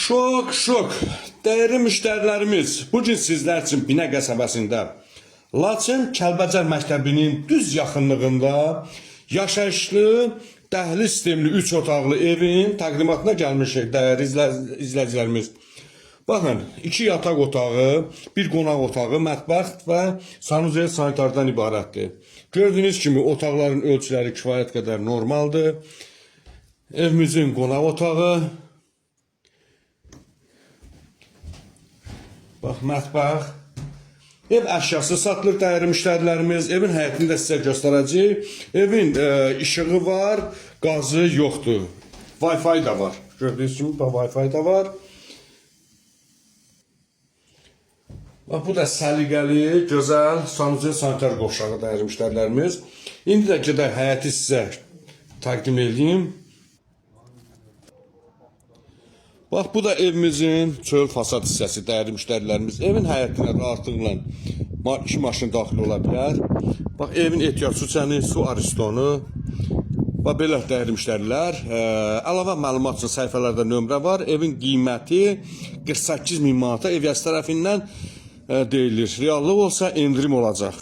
Şok, şok. Dəyərli müştərilərimiz, bu gün sizlər üçün Binə qəsəbəsində Laçın Kəlbəcər məktəbinin düz yaxınlığında yaşayışlı dəhliz sistemli 3 otaqlı evin təqdimatına gəlmişik dəyərli izləyicilərimiz. Baxın, 2 yataq otağı, bir qonaq otağı, mətbəx və sanuzel sanitardan ibarətdir. Gördüyünüz kimi otaqların ölçüləri kifayət qədər normaldır. Evimizin qonaq otağı, bax, mətbəx. Ev əşyası satılır dəyərli müştərilərimiz. Evin həyətini də sizə göstərəcəyik. Evin işığı var, qazı yoxdur. Wi-Fi də var. Gördüyünüz kimi bax, Wi-Fi də var. Bax, bu da səliqəli, gözəl sanuzel sanitar qovşağı dəyərli müştərilərimiz. İndi də gedək həyəti sizə təqdim edeyim. Bax, bu da evimizin çöl fasad hissəsi dəyərli müştərilərimiz. Evin həyətinə rahatlıqla iki maşın daxil ola bilər. Bax, evin ehtiyat su çəni, su aristonu. Bax, belə dəyərli müştərilər. Əlavə məlumat üçün səhifələrdə nömrə var. Evin qiyməti 48 min manata ev yəsi tərəfindən deyilir. Reallıq olsa endirim olacaq.